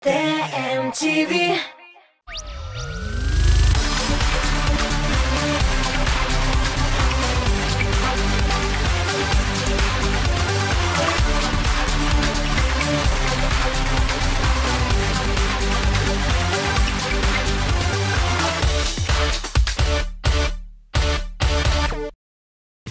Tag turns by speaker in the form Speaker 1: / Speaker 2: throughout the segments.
Speaker 1: TMTV.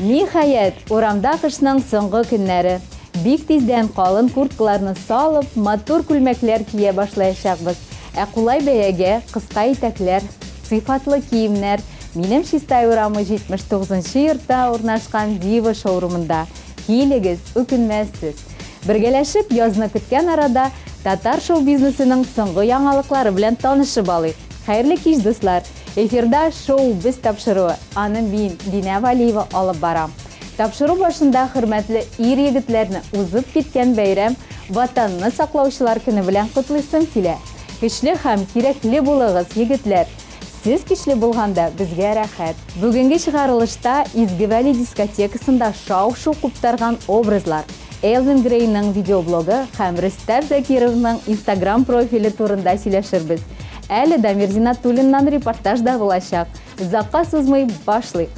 Speaker 2: Ниһаять, урамда кышның соңгы көннәре. Бик тиздән калын курткаларны салып, матур күлмәкләр кия башлаячакбыз. Ә кулай бәягә кыска итәкләр, сыйфатлы киемнәр минем Чистай урамы 79 йортта урнашкан Дива шоурумында. Килегез, үкенмәссез. Бергәләшеп язны көткән арада татар шоу-бизнесының соңгы яңалыклары белән танышып алыйк. Хәерле кич, дуслар! Эфирда шоу без тапшыруы. Аны мин, Динә Валиева алып барам. Тапшыру башында хөрмәтле ир егетләрне узып киткән бәйрәм Ватанны саклаучылар көне белән котлыйсым килә. Көчле һәм кирәкле булыгыз, егетләр. Сез көчле булганда безгә рәхәт. Бүгенге чыгарылышта Изге Вәли дискотекасында шау-шу куптарган образлар, Элвин Грейның видеоблогы һәм Рөстәм Закировның Instagram профиле турында сөйләшербез. Әле Дамир Зинатуллиннан репортаж да булачак. Озакка сузмый башлыйк.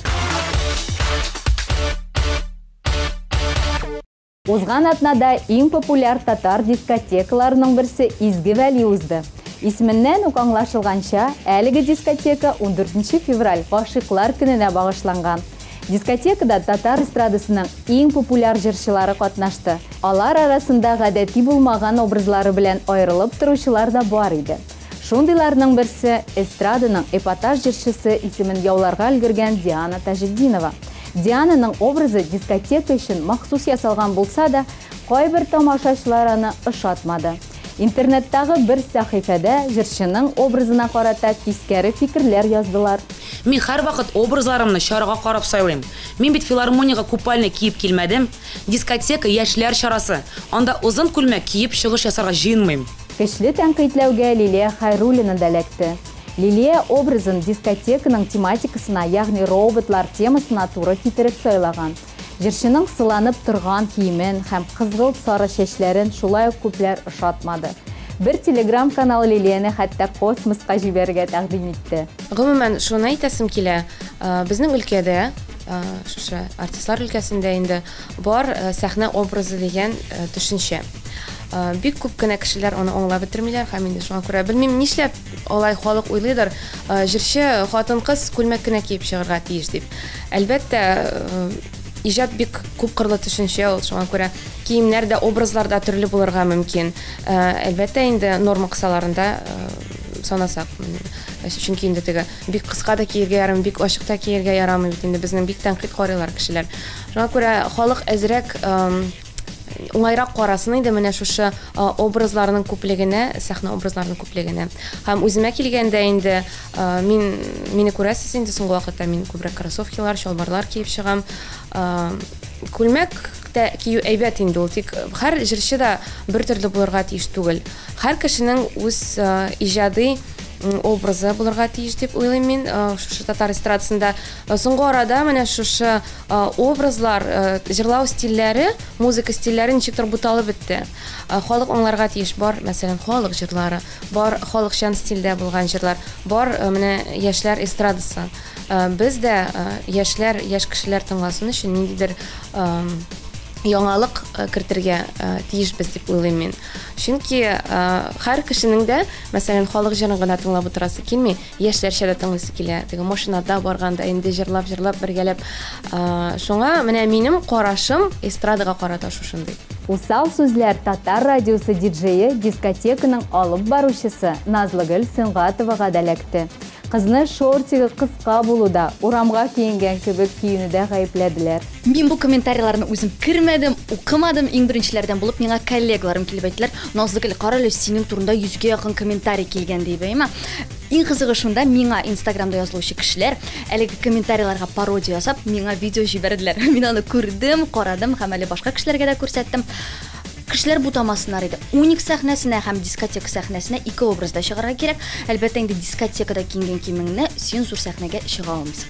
Speaker 2: Узган атнада иң популяр татар дискотекаларының берсе Изге Вәли узды. Исеменнән үк аңлашылганча, әлеге дискотека 14 февраль Гашыйклар көненә багышланган. Дискотекада татар эстрадасының иң популяр җырчылары катнашты. Алар арасында гадәти булмаган образлары белән аерылып торучылар да бар иде. Шундыйларның берсе эстраданың эпатаж җырчысы исемен яуларга өлгергән Диана Таҗетдинова. Диананың образы дискотека өчен махсус ясалган булса да, кайбер тамашачылар аны ошатмады. Интернеттагы бер сәхифәдә җырчының образына карата тискәре фикерләр яздылар.
Speaker 3: Мин һәрвакыт образларымны чарага карап сайлыйм. Мин бит филармониягә купальник киеп килмәдем. Дискотека яшьләр чарасы. Анда озын күлмәк киеп чыгыш ясарга җыенмыйм.
Speaker 2: Көчле тәнкыйтьләүгә Лилия Хайруллина да эләкте. Лилия образын дискотеканың тематикасына, ягъни роботлар темасына туры китереп сайлаган. Җырчының сыланып торган киемен һәм кызгылт сары чәчләрен шулай ук күпләр ошатмады. Бер телеграм-канал Лилияне хәтта космоска җибәрергә тәкъдим итте.
Speaker 4: Гомумән, шуны әйтәсем килә, безнең өлкәдә, шушы артистлар өлкәсендә инде бар сәхнә образы дигән төшенчә. Бик күп кенә кешеләр аны аңлап бетермиләр һәм инде шуңа күрә белмим, нишләп алай халык уйлыйдыр, җырчы хатын-кыз күлмәк кенә киеп чыгарга тиеш дип. Әлбәттә, иҗат бик күп кырлы төшенчә ул, шуңа күрә киемнәр дә, образлар да төрле булырга мөмкин. Әлбәттә, инде норма кысаларында санасак, чөнки инде теге бик кыска да киергә ярамый, бик ачык та киергә ярамый бит инде, безнең бик тәнкыйть карыйлар кешеләр. Шуңа күрә халык әзрәк уңайрак карасын инде менә шушы образларның күплегенә, сәхнә образларының күплегенә. Һәм үземә килгәндә инде мин мине күрәсез инде соңгы вакытта мин күбрәк кроссовкилар, чалбарлар киеп чыгам. Күлмәк тә кию әйбәт инде ул, тик һәр җырчы да бер төрле булырга тиеш түгел. Һәр кешенең үз иҗади образы булырга тиеш дип уйлыйм мин. Шушы татар эстрадасында соңгы арада менә шушы образлар, җырлау стильләре, музыка стильләре ничектер буталып бетте. Халык аңларга тиеш, бар, мәсәлән, халык җырлары, бар халыкчан стильдә булган җырлар, бар менә яшьләр эстрадасы. Без дә яшьләр, яшь кешеләр тыңласын өчен ниндидер яңалык кертергә тиешбез дип уйлыйм мин. Чөнки һәр кешенең дә, мәсәлән, халык җырын гына тыңлап утырасы килми, яшьләрчә дә тыңлыйсы килә. Теге машинада барганда инде җырлап-җырлап бергәләп. Шуңа менә минем карашым эстрадага карата шушындый.
Speaker 2: Усал сүзләр татар радиосы диджее дискотеканың алып баручысы Назлыгөл Сөнгатовага да эләкте. Кызны шортигы кыска булуда, урамга киенгән кебек киенүдә гаепләделәр.
Speaker 5: Мин бу комментарийларны үзем кермәдем, укымадым. Иң беренчеләрдән булып миңа коллегаларым килеп әйттеләр: "Назлыгөл, кара әле, синең турында 100гә якын комментарий килгән", дип, әйме? Иң кызыгы шунда, миңа Инстаграмда язылучы кешеләр әлеге комментарийларга пародия ясап, миңа видео җибәрделәр. Мин аны күрдем, карадым һәм әле башка кешеләргә дә күрсәттем. Кешеләр бутамасыннар иде. Уник сәхнәсенә һәм дискотека сәхнәсенә ике образда чыгарга кирәк. Әлбәттә инде дискотекада киенгән киемеңне син зур сәхнәгә чыга алмыйсың.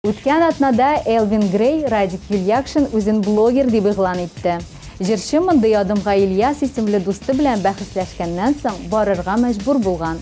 Speaker 2: Үткән атнада Элвин Грей Радик Юльякшин үзен блогер дип игълан итте. Җырчы мондый адымга Ильяс исемле дусты белән бәхәсләшкәннән соң барырга мәҗбүр булган.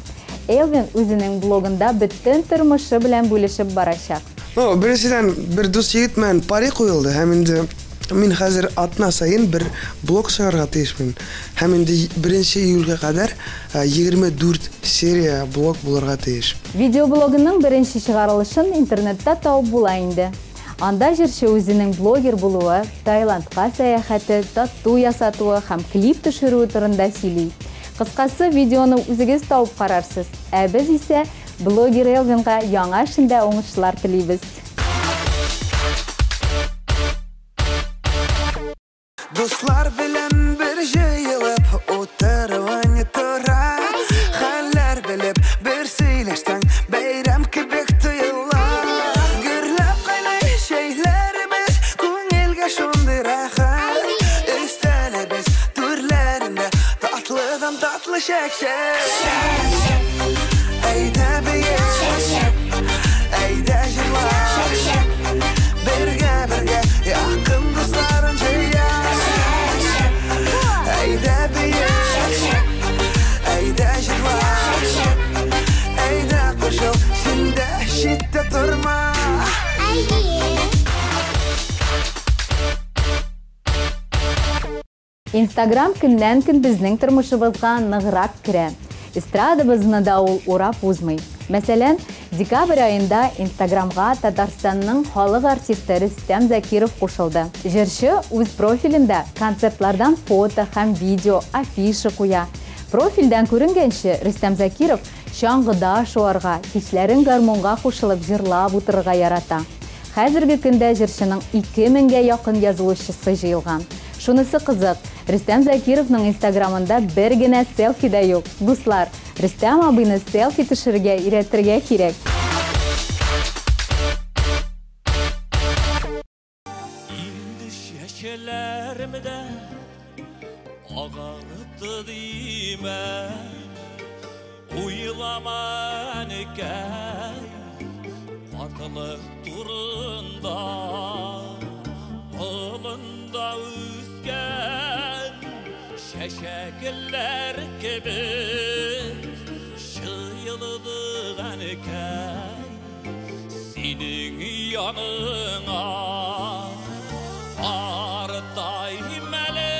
Speaker 2: Элвин үзенең блогында бөтен тормышы белән бүлешеп барачак.
Speaker 1: Ну, беренчедән, бер дус егет белән пари куелды, һәм инде мин хәзер атна саен бер блог чыгарырга тиешмен. Һәм инде 1 июльгә кадәр 24 серия блог булырга тиеш.
Speaker 2: Видеоблогының беренче чыгарылышын интернетта табып була инде. Анда җырчы үзенең блогер булуы, Таиландка сәяхәте, тату ясатуы һәм клип төшерүе турында сөйли. Кыскасы, видеоны үзегез табып карарсыз. Ә без исә блогер Элвинга яңа эшендә уңышлар телибез.
Speaker 1: Дуслар белән бер җыелып утыруын тора, хәлләр белеп бер сөйләшсәң, бәйрәм кебек тоела. Гөрләп кайнай чәйләребез, күңелгә шундый рәхәт. Өстәлебез түрләрендә татлыдан татлы чәк-чәк. Әйдә бие, әйдә җырла, бергә-бергә якын дусларын җыя. Әйдә бие, әйдә җырла, әйдә кушыл, син дә читтә торма.
Speaker 2: Инстаграм көннән-көн безнең тормышыбызга ныграк керә. Эстрадабызны да ул урап узмый. Мәсәлән, декабрь аенда Инстаграмга Татарстанның халык артисты Рөстәм Закиров кушылды. Җырчы үз профилендә концертлардан фото һәм видео, афиша куя. Профильдән күренгәнче, Рөстәм Закиров чаңгыда шуарга, кичләрен гармунга кушылып җырлап утырырга ярата. Хәзерге көндә җырчының 2000гә якын язылучысы җыелган. Шунысы кызык, Рөстәм Закировның Инстаграмында бер генә селфи дә юк. Дуслар, Рөстәм абыйны селфи төшерергә өйрәтергә кирәк.
Speaker 6: Инде чәчләремдә агарды димә, уйлама әнекәй, картлык турында, болында үскән чәчәкләр кебек чыелдык әнекәй, синең яныңа картайым әле,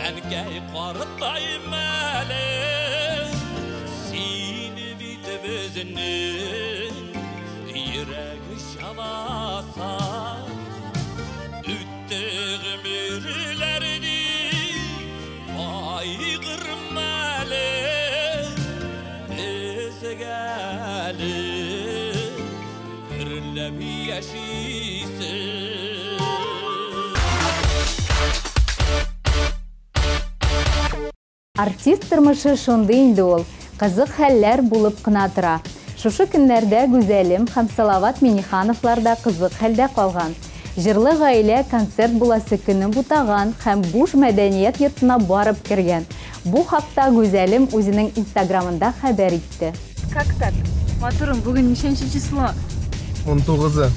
Speaker 6: әнкәй, картайым әле, син бит безнең йөрәк чаласың. Үтте гомерләрне кайгырма әле, безгә әле гөрләп яшисең.
Speaker 2: Артист тормышы шундый инде ул, кызык хәлләр булып кына тора. Шушы көннәрдә Гүзәлем һәм Салават Минихановлар да кызык хәлдә калган. Җырлы гаилә концерт буласы көне бутаган һәм буш мәдәният йортына барып кергән. Бу хакта Гүзәлем үзенең Инстаграмында хәбәр итте.
Speaker 7: Как так? Матурым, бүген ничәнче число?
Speaker 8: 19-ы.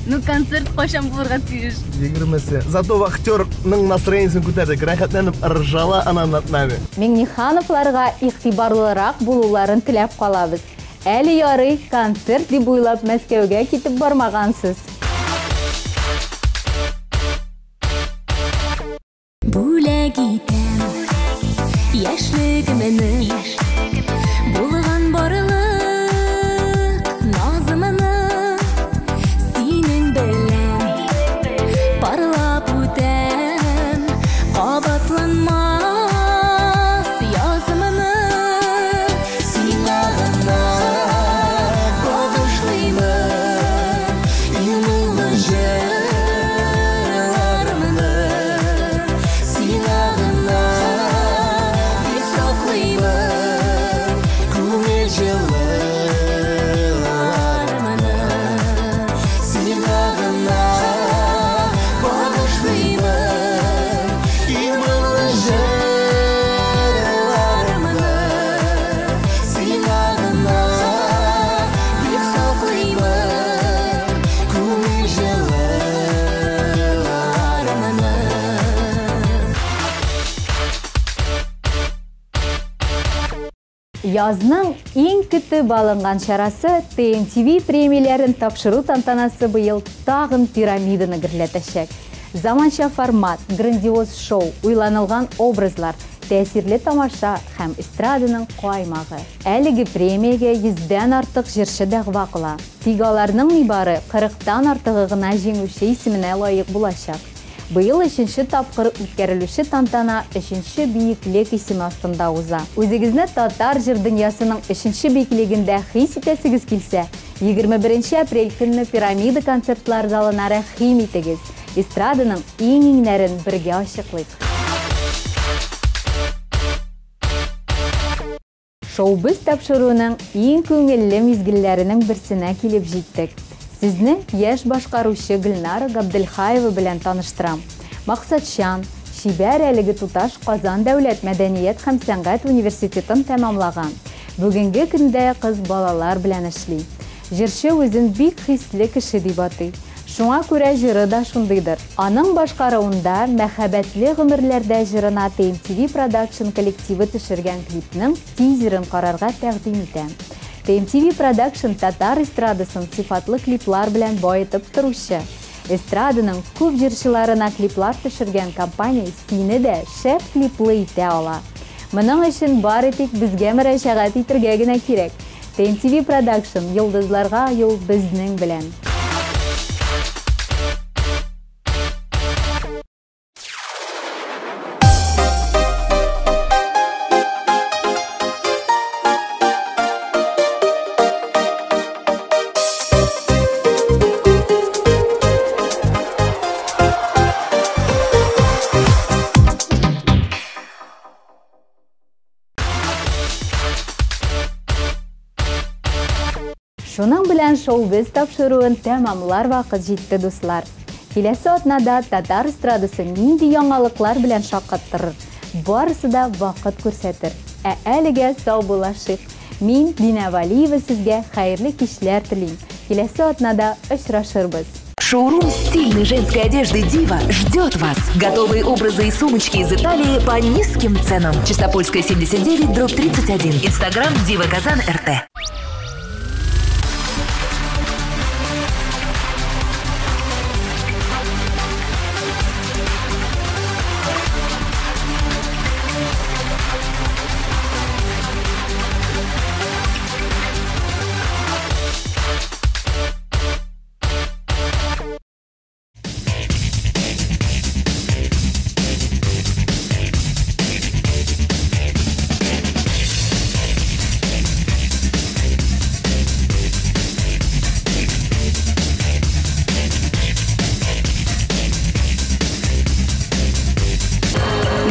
Speaker 7: Ну, концерт кайчан булырга тиеш?
Speaker 8: 20-се. Зато вахтерның настроениесен күтәрдек. Рәхәтләнеп ржала она над нами.
Speaker 2: Миңнехановларга игътибарлырак булуларын теләп калабыз. Әле ярый концерт дип уйлап Мәскәүгә китеп бармагансыз.
Speaker 9: Бүләк итәм яшьлегемне, булган барлык назымны, синең белән парлап үтәм, кабатланмас язымны, сиңа гына багышлыймын иң моңлы җырларымны, сиңа гына дип саклыймын.
Speaker 2: Язның иң көтеп алынган чарасы TMTV премияләрен тапшыру тантанасы быел тагын пирамиданы гөрләтәчәк. Заманча формат, грандиоз шоу, уйланылган образлар, тәэсирле тамаша һәм эстраданың каймагы. Әлеге премиягә 100дән артык җырчы дәгъва кыла. Тик аларның нибары 40тан артыгы гына җиңүче исеменә лаек булачак. Быел өченче тапкыр үткәрелүче тантана Өченче биеклек исеме астында уза. Үзегезне татар җыр дөньясының өченче биеклегендә хис итәсегез килсә, 21 апрель көнне Пирамида концертлар залына рәхим итегез! Эстраданың иң-иңнәрен бергә ачыклыйк! Шоу-биз тапшыруының иң күңелле мизгелләренең берсенә килеп җиттек. Сезне яшь башкаручы Гөлнара Габделхаева белән таныштырам. Максатчан, чибәр әлеге туташ Казан дәүләт мәдәният һәм сәнгать университетын тәмамлаган. Бүгенге көндә кыз балалар белән эшли. Җырчы үзен бик хисле кеше дип атый. Шуңа күрә җыры да шундыйдыр. Аның башкаруында Мәхәббәтле гомерләрдә җырына TMTV Production коллективы төшергән клипның тизерын карарга тәкъдим итәм. TMTV Production татар эстрадасын сыйфатлы клиплар белән баетып торучы, эстраданың күп җырчыларына клиплар төшергән компания сине дә шәп клиплы итә ала. Моның өчен бары тик безгә мөрәҗәгать итергә генә кирәк. TMTV Production, йолдызларга юл безнең белән! Шуның белән шоу-биз тапшыруын тәмамлар вакыт җитте, дуслар. Киләсе атнада татар эстрадасы нинди яңалыклар белән шаккаттырыр, барысы да вакыт күрсәтер. Ә әлегә саубуллашыйк. Мин, Динә Валиева, сезгә хәерле кичләр телим. Киләсе атнада очрашырбыз.
Speaker 10: Шоурум стильной женской одежды «Дива» ждет вас. Готовые образы и сумочки из Италии по низким ценам. Чистопольская, 79, дробь 31. Инстаграм «Дива Казан РТ».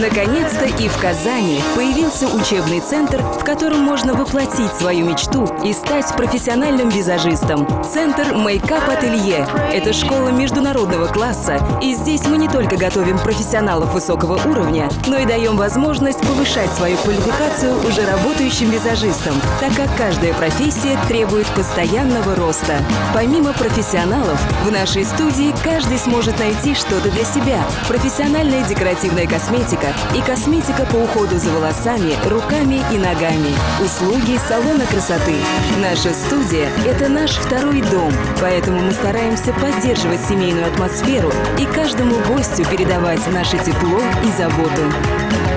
Speaker 11: Наконец-то и в Казани появился учебный центр, в котором можно воплотить свою мечту и стать профессиональным визажистом. Центр Makeup Ателье – это школа международного класса, и здесь мы не только готовим профессионалов высокого уровня, но и даем возможность повышать свою квалификацию уже работающим визажистам, так как каждая профессия требует постоянного роста. Помимо профессионалов, в нашей студии каждый сможет найти что-то для себя. Профессиональная декоративная косметика и косметика по уходу за волосами, руками и ногами. Услуги салона красоты. Наша студия – это наш второй дом, поэтому мы стараемся поддерживать семейную атмосферу и каждому гостю передавать наше тепло и заботу.